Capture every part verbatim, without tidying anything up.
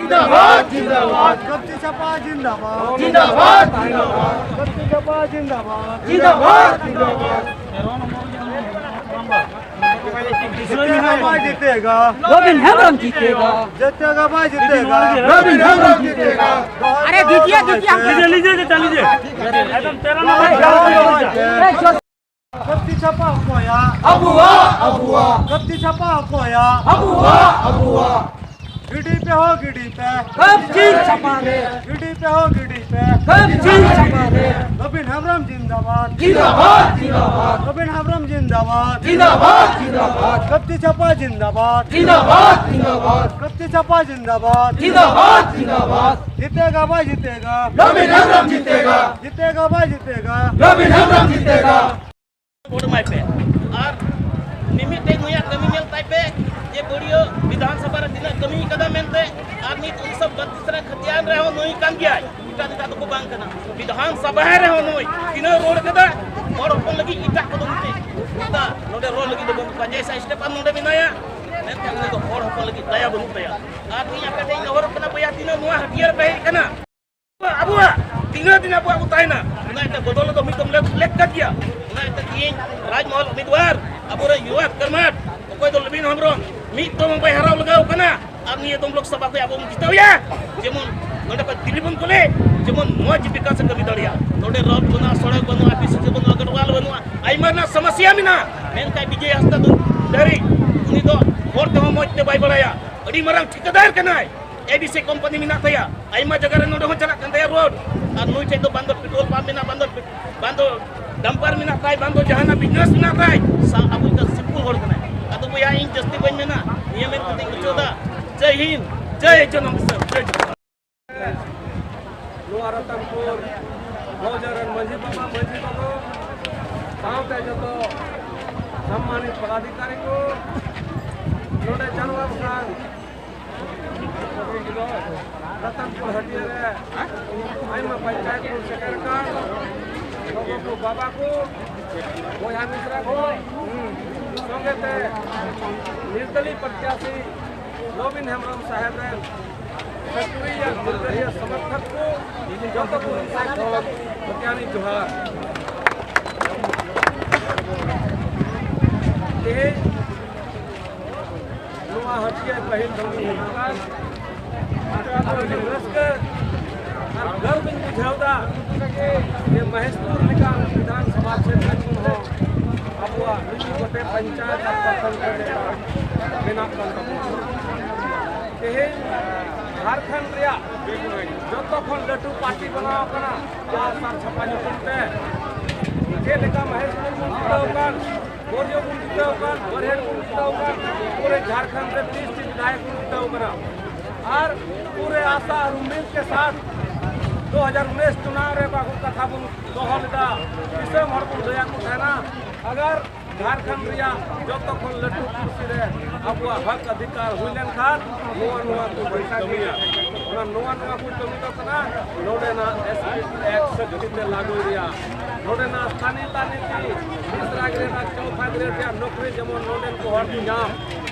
जिंदाबाद, जिंदाबाद। गप्ती छापा जिंदाबाद। जिंदाबाद, जिंदाबाद। गप्ती छापा जिंदाबाद। जिंदाबाद, जिंदाबाद। जीतेगा भाई जीतेगा। रबिन हेम्ब्रम जीतेगा। जीतेगा भाई जीतेगा। रबिन हेम्ब्रम जीतेगा। अरे दीजिए, दीजिए, हम लीजिए, लीजिए, चाचा, लीजिए। एकदम तेरह नंबर। गप्ती छापा ᱚᱠᱚᱭᱟ? ᱟᱵᱚᱣᱟᱜ, ᱟᱵᱚᱣᱟᱜ᱾ ᱜᱟᱹᱯᱛᱤ ᱪᱷᱟᱯᱟ ᱚᱠᱚᱭᱟ? ᱟᱵᱚᱣᱟᱜ, ᱟᱵᱚᱣᱟᱜ᱾ ᱜᱤᱰᱤ ᱯᱮ ᱦᱳ, ᱜᱤᱰᱤ ᱯᱮ᱾ ᱜᱟᱹᱯᱛᱤ ᱪᱷᱟᱯᱟ ᱨᱮ᱾ ᱜᱤᱰᱤ ᱯᱮ ᱦᱳ, ᱜᱤᱰᱤ ᱯᱮ᱾ ᱜᱟᱹᱯᱛᱤ ᱪᱷᱟᱯᱟ ᱨᱮ᱾ ᱨᱚᱵᱤᱱ ᱦᱮᱢᱵᱨᱚᱢ ᱡᱤᱱᱫᱟᱵᱟᱫ᱾ ᱡᱤᱱᱫᱟᱵᱟᱫ, ᱡᱤᱱᱫᱟᱵᱟᱫ᱾ ᱨᱚᱵᱤᱱ ᱦᱮᱢᱵᱨᱚᱢ ᱡᱤᱱᱫᱟᱵᱟᱫ᱾ ᱡᱤᱱᱫᱟᱵᱟᱫ, ᱡᱤᱱᱫᱟᱵᱟᱫ᱾ ᱜᱟᱹᱯᱛᱤ ᱪᱷᱟᱯᱟ ᱡᱤᱱᱫᱟᱵᱟᱫ᱾ ᱡᱤᱱᱫᱟᱵᱟᱫ, ᱡᱤᱱᱫᱟᱵᱟᱫ᱾ ᱜᱟᱹᱯᱛᱤ ᱪᱷᱟᱯᱟ ᱡᱤᱱᱫᱟᱵᱟᱫ᱾ ᱡᱤᱱᱫᱟᱵᱟᱫ, ᱡᱤᱱᱫᱟᱵᱟᱫ᱾ ᱡᱤᱛᱮᱜᱟ ᱵᱟᱭ ᱡᱤᱛᱮᱜᱟ᱾ ᱨᱚᱵᱤᱱ ᱦᱮᱢᱵᱨᱚᱢ ᱡᱤᱛᱮᱜᱟ᱾ ᱡᱤᱛᱮᱜᱟ ᱵᱟᱭ ᱡᱤᱛᱮᱜᱟ᱾ ᱨᱚᱵᱤᱱ ᱦᱮᱢᱵᱨᱚᱢ ᱡᱤᱛᱮᱜᱟ᱾ ᱵᱷᱳᱴ ᱮᱢᱟᱭ ᱯᱮ᱾ ᱟᱨ ᱢᱤᱢᱤᱫᱴᱮᱡ ᱱᱩᱭᱟᱜ ᱠᱟᱹᱢᱤ ᱧᱮᱞ ᱛᱟᱭ ᱯᱮ, ᱡᱮ ᱵᱟᱹᱲᱤᱭᱟᱹ ᱵᱤᱫᱷᱟᱱ ᱥᱚᱵᱷᱟ ᱨᱮ ᱛᱤᱱᱟᱹᱜ ᱠᱟᱹᱢᱤ ᱠᱟᱫᱟ ᱢᱮᱱᱛᱮ, ᱟᱨ ᱱᱤᱛ ᱩᱱᱤᱥᱥᱚ ᱵᱟᱛᱤᱥ ᱨᱮ ᱠᱷᱟᱛᱤᱭᱟᱱ ᱨᱮᱦᱚᱸ ᱱᱩᱭ ᱠᱟᱱ ᱜᱮᱭᱟᱭ, ᱮᱴᱟᱜ ᱮᱴᱟᱜ ᱫᱚᱠᱚ ᱵᱟᱝ ᱠᱟᱱᱟ᱾ ᱵᱤᱫᱷᱟᱱ ᱥᱚᱵᱷᱟ ᱨᱮᱦᱚᱸ ᱱᱩᱭ ᱛᱤᱱᱟᱹᱜ ᱨᱚᱲ ᱠᱟᱫᱟ, ᱦᱚᱲ ᱦᱚᱯᱚᱱ ᱞᱟᱹᱜᱤᱫ ᱮᱴᱟᱜ ᱠᱚᱫᱚ ᱢᱤᱫᱴᱮᱡ ᱱᱚᱰᱮ ᱨᱚᱲ ᱞᱟᱹᱜᱤᱫ ᱫᱚ ᱵᱟᱹᱱᱩᱜ ᱠᱚᱣᱟ᱾ ᱡᱮᱭᱥᱟ ᱥᱴᱮᱯᱷᱟᱱ ᱱᱚᱰᱮ ᱢᱮᱱᱟᱭᱟ, ᱢᱮᱱᱠᱷᱟᱱ ᱩᱱᱤ ᱫᱚ ᱦᱚᱲ ᱦᱚᱯᱚᱱ ᱞᱟᱹᱜᱤᱫ ᱫᱟᱭᱟ ᱵᱟᱹᱱᱩᱜ ᱛᱟᱭᱟ᱾ ᱟᱨ ᱤᱧ ᱟᱯᱮ ᱴᱷᱮᱱ ᱤᱧ ᱱᱮᱦᱚᱨᱚᱜ ᱠᱟᱱᱟ, ᱵᱚᱭᱦᱟ, ᱛᱤᱱᱟᱹᱜ ᱱᱚᱣᱟ ᱦᱟᱹᱴᱭᱟᱹ ᱨᱮᱯᱮ ᱦᱮᱡ ᱠᱟᱱᱟ, ᱟᱵᱚᱣᱟᱜ ᱛᱤᱱᱟᱹᱜ ᱫᱤᱱ ᱟᱵᱚᱣᱟᱜ ᱵᱚ ᱛᱟᱦᱮᱱᱟ? ᱚᱱᱟ ᱤᱭᱟᱹᱛᱮ ᱵᱚᱫᱚᱞ ᱫᱚ ᱢᱤᱫ ᱫᱚᱢ ᱞᱮ ᱞᱮᱠ ᱠᱟᱫ ᱜᱮᱭᱟ᱾ ᱚᱱᱟ ᱤᱭᱟᱹᱛᱮ ᱛᱮᱦᱮᱧ ᱨᱟᱡᱽᱢᱚᱦᱚᱞ ᱩᱢᱤᱫᱣᱟᱨ ᱟᱵᱚᱨᱮᱱ ᱭᱩᱣᱟ ᱠᱟᱨᱢᱟᱴ, ᱚᱠᱚᱭ ᱫᱚ ᱞᱚᱵᱤᱱ ᱦᱮᱢᱵᱨᱚᱢ, ᱢᱤᱫ ᱫᱚᱢ ᱵᱟᱭ ᱦᱟᱨᱟᱣ ᱞᱟᱜᱟᱣ ᱠᱟᱱᱟ᱾ ᱟᱨ ᱱᱤᱭᱟᱹ ᱫᱚᱢ ᱞᱳᱠᱥᱚᱵᱷᱟ ᱠᱷᱚᱱ ᱟᱵᱚ ᱵᱚᱱ ᱡᱤᱛᱟᱹᱣᱮᱭᱟ, ᱡᱮᱢᱚᱱ ᱱᱚᱰᱮ ᱠᱷᱚᱱ ᱫᱤᱞᱞᱤ ᱵᱚᱱ ᱠᱩᱞᱮ, ᱡᱮᱢᱚᱱ ᱢᱚᱡᱽ ᱵᱤᱠᱟᱥ ᱮ ᱠᱟᱹᱢᱤ ᱫᱟᱲᱮᱭᱟᱜᱼᱟ᱾ ᱱᱚᱰᱮ ᱨᱳᱰ ᱵᱟᱹᱱᱩᱜᱼᱟ, ᱥᱚᱲᱚᱠ ᱵᱟᱹᱱᱩᱜᱼᱟ, ᱵᱤᱥᱤᱥᱤ ᱵᱟᱹᱱᱩᱜᱼᱟ, ᱜᱟᱰᱣᱟᱞ ᱵᱟᱹᱱᱩᱜᱼᱟ, ᱟᱭᱢᱟ ᱨᱮᱱᱟᱜ ᱥᱚᱢᱚᱥᱭᱟ ᱢᱮᱱᱟᱜᱼᱟ᱾ ᱢᱮᱱᱠᱷᱟᱱ ᱵᱤᱡᱚᱭ ᱦᱟᱸᱥᱫᱟ ᱫᱚ ᱰᱟᱹᱨᱤ, ᱩᱱᱤ ᱫᱚ ᱦᱚᱲ ᱛᱮᱦᱚᱸ ᱢᱚᱡᱽ ᱛᱮ ᱵᱟᱭ ᱵᱟᱲᱟᱭᱟ, ᱟᱹᱰᱤ ᱢᱟᱨᱟᱝ ᱴᱷᱤᱠᱟᱹᱫᱟᱨ ᱠᱟᱱᱟᱭ᱾ ᱮᱵᱤᱥᱤ ᱠᱳᱢᱯᱟᱱᱤ ᱢᱮᱱᱟᱜ ᱛᱟᱭᱟ, ᱟᱭᱢᱟ ᱡᱟᱭᱜᱟ ᱨᱮ ᱱᱚᱰᱮ ᱦᱚᱸ ᱪᱟᱞᱟᱜ ᱠᱟᱱ ᱛᱟᱭᱟ ᱨᱳᱰ᱾ ᱟᱨ ᱱᱩᱭ ᱴᱷᱮᱡ ᱫᱚ ᱵᱟᱝ ᱫᱚ ᱯᱮᱴᱨᱳᱞ ᱯᱟᱢᱯ ᱢᱮᱱᱟᱜ, ᱵᱟᱝ ᱫᱚ, ᱵᱟᱝ ᱫᱚ ᱰᱟᱢᱯᱟᱨ ᱢᱮᱱᱟᱜ ᱛᱟᱭ, ᱵᱟᱝ ᱫᱚ ᱡᱟᱦᱟᱱᱟᱜ ᱵᱤᱡᱽᱱᱮᱥ ᱢᱮᱱᱟᱜ ᱛᱟᱭ᱾ ᱥᱟ-, ᱟᱵᱚ ᱞᱮᱠᱟ ᱥᱤᱢᱯᱚᱞ ᱦᱚᱲ ᱠᱟᱱᱟᱭ᱾ ᱟᱫᱚ ᱵᱚᱭᱦᱟ, ᱤᱧ ᱡᱟᱹᱥᱛᱤ ᱵᱟᱹᱧ ᱢᱮᱱᱟ, ᱱᱤᱭᱟᱹ ᱢᱮᱱ ᱠᱟᱛᱮᱧ ᱢᱩᱪᱟᱹᱫᱟ᱾ ᱡᱟᱭ ᱦᱤᱱᱫ, ᱡᱟᱭ ᱡᱚᱱᱚᱢ ᱫᱤᱥᱚᱢ, ᱡᱟᱭ ᱡᱚᱱᱚᱢ᱾ ᱱᱚᱣᱟ ᱨᱚᱛᱚᱱᱯᱩᱨ ᱢᱚᱣᱡᱟ ᱨᱮᱱ ᱢᱟᱹᱡᱷᱤ ᱵᱟᱵᱟ, ᱢᱟᱹᱡᱷᱤ ᱵᱟᱵᱟ, ᱥᱟᱶᱛᱮ ᱡᱚᱛᱚ ᱥᱚᱢᱢᱟᱱᱤᱛ ᱯᱚᱫᱟᱫᱷᱤᱠᱟᱨᱤ ᱠᱚ, ᱱᱚᱰᱮ ᱡᱟᱱᱣᱟᱨ ᱠᱷᱟᱱ ᱨᱚᱛᱚᱱᱯᱩᱨ ᱦᱟᱹᱴᱤᱭᱟᱹ ᱨᱮ ᱟᱭᱢᱟ ᱯᱚᱧᱪᱟᱭᱮᱛ ᱠᱚ ᱥᱮᱴᱮᱨ ᱟᱠᱟᱱ ᱜᱚᱜᱚ ᱠᱚ, ᱵᱟᱵᱟ ᱠᱚ, ᱵᱚᱭᱦᱟ ᱢᱤᱥᱨᱟ ᱠᱚ, ᱥᱚᱸᱜᱮ ᱛᱮ ᱱᱤᱨᱫᱚᱞᱤ ᱯᱨᱚᱛᱭᱟᱥᱤ ᱨᱚᱵᱤᱱ ᱦᱮᱢᱵᱨᱚᱢ ᱥᱟᱦᱮᱵᱽ ᱨᱮᱱ ᱥᱩᱠᱨᱤᱭᱟᱜ ᱦᱩᱞᱜᱟᱹᱨᱤᱭᱟᱹ ᱥᱚᱢᱚᱨᱛᱷᱚᱠ ᱠᱚ, ᱡᱚᱛᱚ ᱠᱚ ᱥᱟᱭ ᱠᱷᱚᱱ ᱦᱟᱹᱴᱤᱭᱟᱹᱨᱤ ᱡᱚᱦᱟᱨ᱾ ᱛᱮᱦᱮᱧ ᱱᱚᱣᱟ ᱦᱟᱹᱴᱤᱭᱟᱹ ᱯᱟᱹᱦᱤᱞ ᱫᱚ ᱟᱹᱰᱤ ᱨᱟᱹᱥᱠᱟᱹ ᱟᱨ ᱜᱚᱨᱵᱤᱧ ᱵᱩᱡᱷᱟᱹᱣ ᱮᱫᱟ ᱡᱮ ᱢᱚᱦᱮᱥᱯᱩᱨ ᱞᱮᱠᱟᱱ ᱵᱤᱫᱷᱟᱱ ᱥᱚᱵᱷᱟ ᱠᱷᱮᱛᱨᱮ ᱠᱷᱚᱱ ᱦᱚᱸ ᱟᱵᱚᱣᱟᱜ ᱱᱤᱛ ᱜᱚᱴᱮ ᱯᱚᱧᱪᱟᱭᱮᱛ ᱟᱨ ᱯᱨᱚᱠᱷᱚᱸᱰ ᱨᱮ ᱢᱮᱱᱟᱜ ᱠᱟᱱ ᱛᱟᱵᱚᱱᱟ᱾ ᱛᱮᱦᱮᱧ ᱡᱷᱟᱲᱠᱷᱚᱸᱰ ᱨᱮᱭᱟᱜ ᱡᱚᱛᱚ ᱠᱷᱚᱱ ᱞᱟᱹᱴᱩ ᱯᱟᱨᱴᱤ ᱵᱮᱱᱟᱣ ᱟᱠᱟᱱᱟ ᱟᱨ ᱥᱟᱨ ᱪᱷᱟᱯᱟ ᱧᱩᱛᱩᱢ ᱛᱮ᱾ ᱪᱮᱫ ᱞᱮᱠᱟ ᱢᱚᱦᱮᱥᱯᱩᱨ ᱵᱚᱱ ᱡᱤᱛᱟᱹᱣ ᱟᱠᱟᱱ, ᱵᱳᱨᱤᱭᱚ ᱵᱚᱱ ᱡᱤᱛᱟᱹᱣ ᱟᱠᱟᱱ, ᱵᱟᱨᱦᱮᱴ ᱵᱚᱱ ᱡᱤᱛᱟᱹᱣ ᱟᱠᱟᱱ, ᱯᱩᱨᱟᱹ ᱡᱷᱟᱲᱠᱷᱚᱸᱰ ᱨᱮ ᱛᱤᱥ ᱴᱤ ᱵᱤᱫᱷᱟᱭᱚᱠ ᱵᱚᱱ ᱡᱤᱛᱟᱹᱣ ᱟᱠᱟᱱᱟ᱾ ᱟᱨ ᱯᱩᱨᱟᱹ ᱟᱥᱟ ᱟᱨ ᱩᱢᱤᱫ ᱠᱮ ᱥᱟᱛᱷ ᱫᱩ ᱦᱟᱡᱟᱨ ᱩᱱᱤᱥ ᱪᱩᱱᱟᱣ ᱨᱮ ᱵᱟᱵᱩ ᱠᱟᱛᱷᱟ ᱵᱚᱱ ᱫᱚᱦᱚ ᱞᱮᱫᱟ, ᱫᱤᱥᱚᱢ ᱦᱚᱲ ᱵᱚᱱ ᱞᱟᱹᱭᱟᱫ ᱠᱚ ᱛᱟᱦᱮᱱᱟ᱾ ᱟᱜᱟᱨ ᱡᱷᱟᱲᱠᱷᱚᱸᱰ ᱨᱮᱭᱟᱜ ᱡᱚᱛᱚ ᱠᱷᱚᱱ ᱞᱟᱹᱴᱩ ᱠᱩᱨᱥᱤ ᱨᱮ ᱟᱵᱚᱣᱟᱜ ᱦᱚᱠ ᱚᱫᱷᱤᱠᱟᱨ ᱦᱩᱭ ᱞᱮᱱᱠᱷᱟᱱ ᱱᱚᱣᱟ, ᱱᱚᱣᱟ ᱠᱚ ᱵᱚᱱ ᱠᱟᱹᱢᱤᱭᱟ᱾ ᱚᱱᱟ ᱱᱚᱣᱟ, ᱱᱚᱣᱟ ᱠᱚ ᱠᱟᱹᱢᱤ ᱫᱚ ᱠᱟᱱᱟ ᱱᱚᱰᱮᱱᱟᱜ ᱮᱥ ᱯᱤ ᱮᱠᱴ ᱥᱚᱠᱛᱤ ᱛᱮ ᱞᱟᱹᱜᱩᱭ ᱨᱮᱭᱟᱜ, ᱱᱚᱰᱮᱱᱟᱜ ᱥᱛᱷᱟᱱᱤᱭᱚᱛᱟ ᱱᱤᱛᱤ, ᱛᱤᱥᱨᱟ ᱜᱨᱮᱰ ᱟᱨ ᱪᱚᱣᱛᱷᱟ ᱜᱨᱮᱰ ᱨᱮᱭᱟᱜ ᱱᱚᱠᱨᱤ ᱡᱮᱢᱚᱱ ᱱᱚᱰᱮᱱ ᱠᱚ ᱦᱚᱲ ᱠᱚ ᱧᱟᱢ,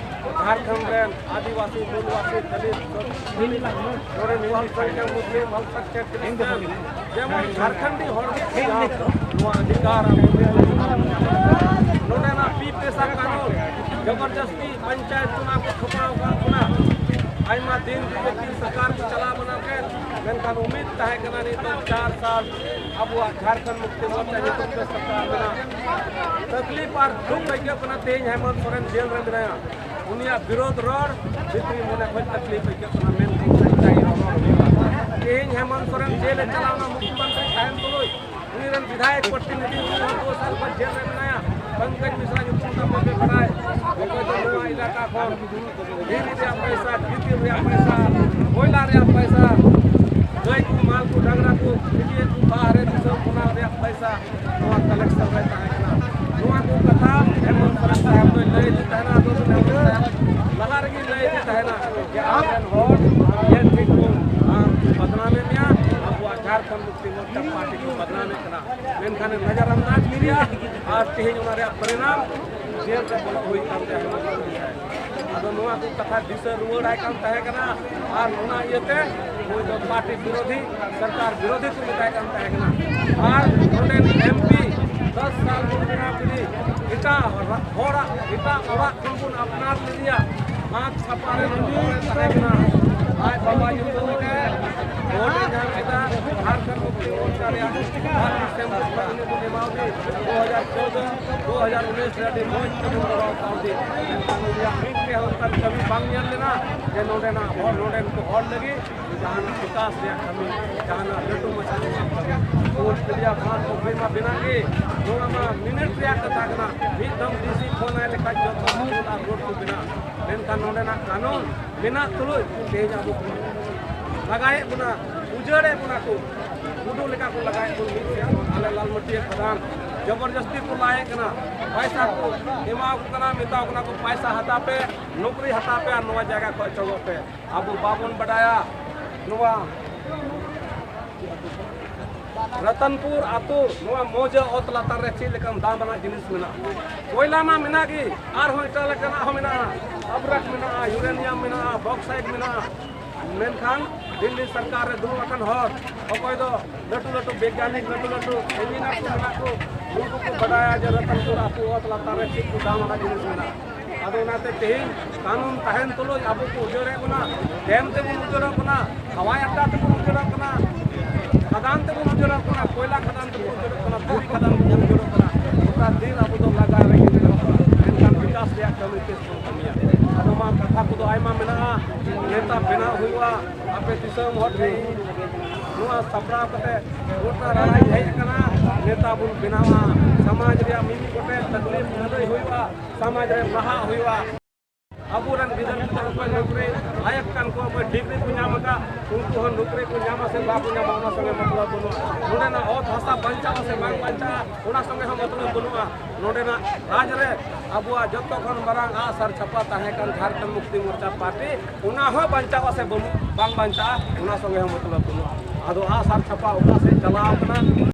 ᱡᱷᱟᱲᱠᱷᱚᱸᱰ ᱨᱮᱱ ᱟᱹᱫᱤᱵᱟᱹᱥᱤ, ᱢᱩᱞᱵᱟᱹᱥᱤ, ᱫᱚᱞᱤᱛ, ᱱᱚᱰᱮᱱ ᱚᱞ ᱥᱚᱝᱠᱷᱟ ᱢᱩᱥᱞᱤᱢ, ᱚᱞ ᱥᱚᱝᱠᱷᱟ ᱠᱷᱨᱤᱥᱴᱟᱱ, ᱡᱮᱢᱚᱱ ᱡᱷᱟᱲᱠᱷᱚᱸᱰᱤ ᱦᱚᱲ ᱜᱮ ᱱᱚᱣᱟ ᱚᱫᱷᱤᱠᱟᱨ ᱟᱵᱚ ᱱᱚᱰᱮᱱᱟᱜ ᱯᱤ ᱯᱮᱥᱟ ᱠᱟᱹᱱᱩᱱ ᱡᱚᱵᱚᱨᱫᱚᱥᱛᱤ ᱯᱚᱧᱪᱟᱭᱮᱛ ᱪᱩᱱᱟᱣ ᱠᱚ ᱛᱷᱚᱯᱟᱣ ᱟᱠᱟᱫ ᱵᱚᱱᱟ᱾ ᱟᱭᱢᱟ ᱫᱤᱱ ᱨᱮᱜᱮ ᱛᱤᱱ ᱥᱚᱨᱠᱟᱨ ᱠᱚ ᱪᱟᱞᱟᱣ ᱵᱟᱱᱟ ᱠᱮᱫ, ᱢᱮᱱᱠᱷᱟᱱ ᱩᱢᱤᱫ ᱛᱟᱦᱮᱸ ᱠᱟᱱᱟ ᱱᱤᱛᱚᱜ ᱪᱟᱨ ᱥᱟᱞ ᱟᱵᱚᱣᱟᱜ ᱡᱷᱟᱲᱠᱷᱚᱸᱰ ᱢᱩᱠᱛᱤ ᱢᱳᱨᱪᱟ ᱧᱩᱛᱩᱢ ᱛᱮ ᱥᱚᱨᱠᱟᱨ ᱢᱮᱱᱟᱜᱼᱟ᱾ ᱛᱟᱠᱞᱤᱯ ᱟᱨ ᱫᱩᱠ ᱟᱹᱭᱠᱟᱹᱜ ᱠᱟᱱᱟ ᱛᱮᱦᱮᱧ ᱦᱮᱢᱚᱱᱛ ᱥᱚᱨᱮᱱ ᱡᱮᱞ ᱨᱮ ᱢᱮᱱᱟᱭᱟ᱾ ᱩᱱᱤᱭᱟᱜ ᱵᱤᱨᱳᱫᱷ ᱨᱚᱲ ᱵᱷᱤᱛᱨᱤ ᱢᱚᱱᱮ ᱠᱷᱚᱱ ᱛᱟᱠᱞᱤᱯ ᱟᱹᱭᱠᱟᱹᱜ ᱠᱟᱱᱟ, ᱢᱮᱱᱠᱷᱟᱱ ᱥᱟᱹᱨᱤ ᱨᱚᱲ ᱦᱩᱭᱩᱜᱼᱟ᱾ ᱛᱮᱦᱮᱧ ᱦᱮᱢᱚᱱᱛ ᱥᱚᱨᱮᱱ ᱡᱮᱞ ᱮ ᱪᱟᱞᱟᱣᱱᱟ ᱢᱩᱠᱷᱭᱚᱢᱚᱱᱛᱨᱤ ᱛᱟᱦᱮᱱ ᱛᱩᱞᱩᱡ, ᱩᱱᱤ ᱨᱮᱱ ᱵᱤᱫᱷᱟᱭᱚᱠ ᱯᱨᱚᱛᱤᱱᱤᱫᱷᱤ ᱩᱱᱤ ᱦᱚᱸ ᱫᱩ ᱥᱟᱞ ᱠᱷᱚᱱ ᱡᱮᱞ ᱨᱮ ᱢᱮᱱᱟᱭᱟ᱾ ᱯᱚᱝᱠᱚᱡᱽ ᱢᱤᱥᱨᱟ ᱧᱩᱛᱩᱢ ᱛᱟᱯᱮ ᱯᱮ ᱵᱟᱲᱟᱭ, ᱚᱠᱚᱭ ᱫᱚ ᱱᱚᱣᱟ ᱮᱞᱟᱠᱟ ᱠᱷᱚᱱ ᱫᱷᱤᱨᱤ ᱨᱮᱭᱟᱜ ᱯᱚᱭᱥᱟ, ᱜᱤᱛᱤᱞ ᱨᱮᱭᱟᱜ ᱯᱚᱭᱥᱟ, ᱠᱚᱭᱞᱟ ᱨᱮᱭᱟᱜ ᱯᱚᱭᱥᱟ, ᱜᱟᱹᱭ ᱠᱚ, ᱢᱟᱞ ᱠᱚ, ᱰᱟᱝᱨᱟ ᱠᱚ ᱤᱫᱤᱭᱮᱫ ᱠᱚ ᱵᱟᱦᱨᱮ ᱫᱤᱥᱚᱢ, ᱚᱱᱟ ᱨᱮᱭᱟᱜ ᱯᱚᱭᱥᱟ ᱱᱚᱣᱟ ᱠᱟᱞᱮᱠᱥᱚᱱ ᱨᱮ ᱛᱟᱦᱮᱸ ᱠᱟᱱᱟ᱾ ᱱᱚᱣᱟ ᱠᱚ ᱠᱟᱛᱷᱟ ᱦᱮᱢᱚᱱᱛ ᱥᱚᱨᱮᱱ ᱥᱟᱦᱮᱵᱽ ᱫᱚᱭ ᱞᱟᱹᱭ ᱤᱫᱤ ᱛᱟᱦᱮᱱᱟ, ᱟᱫᱚ ᱦᱮᱢᱚᱱᱛ ᱥᱟᱦᱮᱵᱽ ᱞᱟᱦᱟ ᱨᱮᱜᱮ ᱞᱟᱹᱭ ᱤᱫᱤ ᱛᱟᱦᱮᱱᱟ ᱡᱮ ᱟᱢ ᱨᱮᱱ ᱦᱚᱲ ᱧᱮᱞ ᱴᱷᱤᱠ ᱠᱚ, ᱟᱢ ᱠᱚ ᱵᱚᱫᱱᱟᱢᱮᱫ ᱢᱮᱭᱟ, ᱟᱵᱚᱣᱟᱜ ᱡᱷᱟᱲᱠᱷᱚᱸᱰ ᱢᱩᱠᱛᱤ ᱢᱳᱨᱪᱟ ᱯᱟᱨᱴᱤ ᱠᱚ ᱵᱚᱫᱱᱟᱢᱮᱫ ᱠᱟᱱᱟ᱾ ᱢᱮᱱᱠᱷᱟᱱ ᱱᱚᱡᱚᱨ ᱟᱱᱫᱟᱡ ᱠᱮᱫᱮᱭᱟ ᱟᱨ ᱛᱮᱦᱮᱧ ᱚᱱᱟ ᱨᱮᱭᱟᱜ ᱯᱚᱨᱤᱱᱟᱢ ᱡᱮᱞ ᱨᱮ ᱵᱚᱞᱚ ᱦᱩᱭ ᱠᱟᱱ ᱛᱟᱭᱟ ᱦᱮᱢᱚᱱᱛ ᱥᱚᱨᱮᱱ ᱥᱟᱦᱮᱵᱽ᱾ ᱟᱫᱚ ᱱᱚᱣᱟ ᱠᱚ ᱠᱟᱛᱷᱟ ᱫᱤᱥᱟᱹ ᱨᱩᱣᱟᱹᱲᱟᱭ ᱠᱟᱱ ᱛᱟᱦᱮᱸ ᱠᱟᱱᱟ᱾ ᱟᱨ ᱚᱱᱟ ᱤᱭᱟᱹᱛᱮ ᱱᱩᱭ ᱫᱚ ᱯᱟᱨᱴᱤ ᱵᱤᱨᱳᱫᱷᱤ, ᱥᱚᱨᱠᱟᱨ ᱵᱤᱨᱳᱫᱷᱤ ᱠᱚ ᱢᱮᱛᱟᱭ ᱠᱟᱱ ᱛᱟᱦᱮᱸ ᱠᱟᱱᱟ᱾ ᱟᱨ ᱱᱚᱰᱮᱱ ᱮᱢ ᱯᱤ ᱫᱚᱥ ᱥᱟᱞ ᱵᱚᱱ ᱵᱮᱱᱟᱣ ᱠᱮᱫᱮ, ᱮᱴᱟᱜ ᱦᱚᱲᱟᱜ, ᱮᱴᱟᱜ ᱚᱲᱟᱜ ᱠᱷᱚᱱ ᱵᱚᱱ ᱟᱯᱱᱟᱨ ᱞᱮᱫᱮᱭᱟ᱾ ᱢᱟᱜᱽ ᱪᱷᱟᱯᱟ ᱨᱮ ᱱᱚᱰᱮ ᱛᱟᱦᱮᱸ ᱠᱟᱱᱟ᱾ ᱟᱡ ᱵᱟᱵᱟ ᱧᱩᱛᱩᱢ ᱛᱮ ᱵᱷᱳᱴ ᱮ ᱧᱟᱢ ᱠᱮᱫᱟ᱾ ᱡᱷᱟᱲᱠᱷᱚᱸᱰ ᱢᱩᱠᱛᱤ ᱢᱳᱨᱪᱟ ᱨᱮᱭᱟᱜ ᱵᱟᱨ ᱰᱤᱥᱮᱢᱵᱚᱨ ᱠᱷᱚᱱ ᱩᱱᱤ ᱵᱚᱱ ᱮᱢᱟᱣᱟᱫᱮ᱾ ᱫᱩ ᱦᱟᱡᱟᱨ ᱪᱳᱫᱽᱫᱳ, ᱫᱩ ᱦᱟᱡᱟᱨ ᱩᱱᱤᱥ ᱨᱮ ᱟᱹᱰᱤ ᱢᱚᱡᱽ ᱛᱮᱵᱚᱱ ᱜᱚᱲᱚ ᱠᱟᱣᱫᱮ᱾ ᱢᱮᱱᱠᱷᱟᱱ ᱩᱱᱤᱭᱟᱜ ᱢᱤᱫᱴᱮᱡ ᱦᱚᱸ ᱚᱱᱠᱟᱱ ᱠᱟᱹᱢᱤ ᱵᱟᱝ ᱧᱮᱞ ᱞᱮᱱᱟ ᱡᱮ ᱱᱚᱰᱮᱱᱟᱜ ᱦᱚᱲ, ᱱᱚᱰᱮᱱ ᱠᱚ ᱦᱚᱲ ᱞᱟᱹᱜᱤᱫ ᱡᱟᱦᱟᱱᱟᱜ ᱵᱤᱠᱟᱥ ᱨᱮᱭᱟᱜ ᱠᱟᱹᱢᱤ, ᱡᱟᱦᱟᱱᱟᱜ ᱞᱟᱹᱴᱩ ᱢᱟᱪᱷᱟ ᱨᱮᱭᱟᱜ ᱠᱟᱹᱢᱤ᱾ ᱯᱩᱨ ᱯᱤᱲᱤᱭᱟ ᱵᱟᱸᱫᱷ ᱯᱩᱠᱷᱨᱤ ᱢᱟ ᱵᱮᱱᱟᱜ ᱜᱮ, ᱱᱚᱣᱟ ᱢᱟ ᱢᱤᱱᱤᱴ ᱨᱮᱭᱟᱜ ᱠᱟᱛᱷᱟ ᱠᱟᱱᱟ᱾ ᱢᱤᱫ ᱫᱚᱢ ᱰᱤ ᱥᱤ ᱯᱷᱳᱱ ᱟᱭ ᱞᱮᱠᱷᱟᱱ ᱡᱚᱛᱚ ᱥᱠᱩᱞ ᱟᱨ ᱨᱳᱰ ᱠᱚ ᱵᱮᱱᱟᱜᱼᱟ᱾ ᱢᱮᱱᱠᱷᱟᱱ ᱱᱚᱰᱮᱱᱟᱜ ᱠᱟᱹᱱᱩᱱ ᱢᱮᱱᱟᱜ ᱛᱩᱞᱩᱡ ᱛᱮᱦᱮᱧ ᱟᱵᱚ ᱠᱚ ᱞᱟᱜᱟᱭᱮᱫ ᱵᱚᱱᱟ, ᱩᱡᱟᱹᱲᱮᱫ ᱵᱚᱱᱟ ᱠᱚ, ᱜᱩᱰᱩ ᱞᱮᱠᱟ ᱠᱚ ᱞᱟᱜᱟᱭᱮᱫ ᱵᱚᱱ ᱢᱤᱫ ᱥᱮᱫ᱾ ᱟᱞᱮ ᱞᱟᱞᱢᱟᱹᱴᱤᱭᱟᱹ ᱠᱷᱟᱫᱟᱱ ᱡᱚᱵᱚᱨᱡᱚᱥᱛᱤ ᱠᱚ ᱞᱟᱭᱮᱫ ᱠᱟᱱᱟ, ᱯᱟᱭᱥᱟ ᱠᱚ ᱮᱢᱟ ᱠᱚ ᱠᱟᱱᱟ, ᱢᱮᱛᱟ ᱠᱚ ᱠᱟᱱᱟ ᱠᱚ, "ᱯᱟᱭᱥᱟ ᱦᱟᱛᱟᱣ ᱯᱮ, ᱱᱚᱠᱨᱤ ᱦᱟᱛᱟᱣ ᱯᱮ ᱟᱨ ᱱᱚᱣᱟ ᱡᱟᱭᱜᱟ ᱠᱷᱚᱱ ᱚᱪᱚᱜᱚᱜ ᱯᱮ᱾" ᱟᱵᱚ ᱵᱟᱵᱚᱱ ᱵᱟᱰᱟᱭᱟ ᱱᱚᱣᱟ ᱨᱚᱛᱚᱱᱯᱩᱨ ᱟᱹᱛᱩ, ᱱᱚᱣᱟ ᱢᱚᱡᱟ ᱚᱛ ᱞᱟᱛᱟᱨ ᱨᱮ ᱪᱮᱫ ᱞᱮᱠᱟᱱ ᱫᱟᱢ ᱟᱱᱟᱜ ᱡᱤᱱᱤᱥ ᱢᱮᱱᱟᱜᱼᱟ᱾ ᱠᱚᱭᱞᱟ ᱢᱟ ᱢᱮᱱᱟᱜ ᱜᱮ, ᱟᱨᱦᱚᱸ ᱮᱴᱟᱜ ᱞᱮᱠᱟᱱᱟᱜ ᱦᱚᱸ ᱢᱮᱱᱟᱜᱼᱟ᱾ ᱟᱵᱨᱮᱠ ᱢᱮᱱᱟᱜᱼᱟ, ᱭᱩᱨᱮᱱᱤᱭᱟᱢ ᱢᱮᱱᱟᱜᱼᱟ᱾ ᱢᱮᱱᱠᱷᱟᱱ ᱫᱤᱞᱞᱤ ᱥᱚᱨᱠᱟᱨ ᱨᱮ ᱫᱩᱲᱩᱵ ᱟᱠᱟᱱ ᱦᱚᱲ, ᱚᱠᱚᱭ ᱫᱚ ᱞᱟᱹᱴᱩ ᱞᱟᱹᱴᱩ ᱵᱤᱜᱽᱜᱟᱱᱤᱠ, ᱞᱟᱹᱴᱩ ᱞᱟᱹᱴᱩ ᱤᱧᱡᱤᱱᱤᱭᱟᱨ ᱠᱚ ᱢᱮᱱᱟᱜ ᱠᱚ, ᱩᱱᱠᱩ ᱠᱚ ᱵᱟᱰᱟᱭᱟ ᱡᱮ ᱨᱚᱛᱚᱱᱯᱩᱨ ᱟᱹᱛᱩ ᱚᱛ ᱞᱟᱛᱟᱨ ᱨᱮ ᱪᱮᱫ ᱠᱚ ᱫᱟᱢ ᱟᱱᱟᱜ ᱡᱤᱱᱤᱥ ᱢᱮᱱᱟᱜᱼᱟ᱾ ᱟᱫᱚ ᱚᱱᱟᱛᱮ ᱛᱮᱦᱮᱧ ᱠᱟᱹᱱᱩᱱ ᱛᱟᱦᱮᱱ ᱛᱩᱞᱩᱡ ᱟᱵᱚ ᱠᱚ ᱩᱡᱟᱹᱲᱮᱫ ᱵᱚᱱᱟ, ᱰᱮᱢ ᱛᱮᱵᱚᱱ ᱩᱡᱟᱹᱲᱚᱜ ᱠᱟᱱᱟ, ᱦᱟᱣᱟᱭ ᱟᱰᱰᱟ ᱛᱮᱵᱚᱱ ᱩᱡᱟᱹᱲᱚᱜ ᱠᱟᱱᱟ, ᱠᱷᱟᱫᱟᱱ ᱛᱮᱵᱚᱱ ᱩᱡᱟᱹᱲᱚᱜ ᱠᱟᱱᱟ, ᱠᱚᱭᱞᱟ ᱠᱷᱟᱫᱟᱱ ᱛᱮᱵᱚᱱ ᱩᱡᱟᱹᱲᱚᱜ ᱠᱟᱱᱟ, ᱫᱷᱤᱨᱤ ᱠᱷᱟᱫᱟᱱ ᱛᱮᱵᱚᱱ ᱩᱡᱟᱹᱲᱚᱜ ᱠᱟᱱᱟ᱾ ᱜᱚᱴᱟ ᱫᱤᱱ ᱟᱵᱚ ᱫᱚ ᱞᱟᱜᱟ ᱨᱮᱜᱮ ᱢᱮᱱᱟᱜ ᱵᱚᱱᱟ, ᱢᱮᱱᱠᱷᱟᱱ ᱵᱤᱠᱟᱥ ᱨᱮᱭᱟᱜ ᱠᱟᱹᱢᱤ ᱛᱤᱥ ᱵᱚᱱ ᱠᱟᱹᱢᱤᱭᱟ? ᱟᱫᱚ ᱢᱟ ᱠᱟᱛᱷᱟ ᱠᱚᱫᱚ ᱟᱭᱢᱟ ᱢᱮᱱᱟᱜᱼᱟ, ᱱᱮᱛᱟ ᱵᱮᱱᱟᱣ ᱦᱩᱭᱩᱜᱼᱟ᱾ ᱟᱯᱮ ᱫᱤᱥᱚᱢ ᱦᱚᱲ ᱴᱷᱮᱱ ᱱᱚᱣᱟ ᱥᱟᱯᱲᱟᱣ ᱠᱟᱛᱮ ᱜᱚᱴᱟ ᱨᱟᱲᱟᱧ ᱦᱮᱡ ᱟᱠᱟᱱᱟ, ᱱᱮᱛᱟ ᱵᱚᱱ ᱵᱮᱱᱟᱣᱟ᱾ ᱥᱚᱢᱟᱡᱽ ᱨᱮᱭᱟᱜ ᱢᱤᱢᱤᱫ ᱜᱚᱴᱮᱡ ᱛᱟᱠᱞᱤᱯ ᱞᱟᱹᱞᱟᱹᱭ ᱦᱩᱭᱩᱜᱼᱟ, ᱥᱚᱢᱟᱡᱽ ᱨᱮ ᱞᱟᱦᱟᱜ ᱦᱩᱭᱩᱜᱼᱟ᱾ ᱟᱵᱚᱨᱮᱱ ᱜᱤᱫᱟᱹᱨ ᱯᱤᱫᱟᱹᱨ ᱚᱠᱚᱭ ᱱᱚᱠᱨᱤ ᱞᱟᱭᱚᱠ ᱠᱟᱱ ᱠᱚ, ᱚᱠᱚᱭ ᱰᱤᱜᱽᱨᱤ ᱠᱚ ᱧᱟᱢ ᱟᱠᱟᱫ, ᱩᱱᱠᱩ ᱦᱚᱸ ᱱᱚᱠᱨᱤ ᱠᱚ ᱧᱟᱢᱟ ᱥᱮ ᱵᱟᱠᱚ ᱧᱟᱢᱟ, ᱚᱱᱟ ᱥᱚᱸᱜᱮ ᱢᱚᱛᱞᱚᱵ ᱵᱟᱹᱱᱩᱜᱼᱟ᱾ ᱱᱚᱰᱮᱱᱟᱜ ᱚᱛ ᱦᱟᱥᱟ ᱵᱟᱧᱪᱟᱜᱼᱟ ᱥᱮ ᱵᱟᱝ ᱵᱟᱧᱪᱟᱜᱼᱟ, ᱚᱱᱟ ᱥᱚᱸᱜᱮ ᱦᱚᱸ ᱢᱚᱛᱞᱚᱵ ᱵᱟᱹᱱᱩᱜᱼᱟ᱾ ᱱᱚᱰᱮᱱᱟᱜ ᱨᱟᱡᱽ ᱨᱮ ᱟᱵᱚᱣᱟᱜ ᱡᱚᱛᱚ ᱠᱷᱚᱱ ᱢᱟᱨᱟᱝ ᱟᱜ ᱥᱟᱨ ᱪᱷᱟᱯᱟ ᱛᱟᱦᱮᱸ ᱠᱟᱱ ᱡᱷᱟᱲᱠᱷᱚᱸᱰ ᱢᱩᱠᱛᱤ ᱢᱳᱨᱪᱟ ᱯᱟᱨᱴᱤ, ᱚᱱᱟ ᱦᱚᱸ ᱵᱟᱧᱪᱟᱜᱼᱟ ᱥᱮ ᱵᱟᱹᱱᱩᱜ, ᱵᱟᱝ ᱵᱟᱧᱪᱟᱜᱼᱟ, ᱚᱱᱟ ᱥᱚᱸᱜᱮ ᱦᱚᱸ ᱢᱚᱛᱞᱚᱵ ᱵᱟᱹᱱᱩᱜᱼᱟ᱾ ᱟᱫᱚ ᱟᱜ ᱥᱟᱨ ᱪᱷᱟᱯᱟ ᱚᱠᱟ ᱥᱮᱫ ᱪᱟᱞᱟᱣ ᱠᱟᱱᱟ?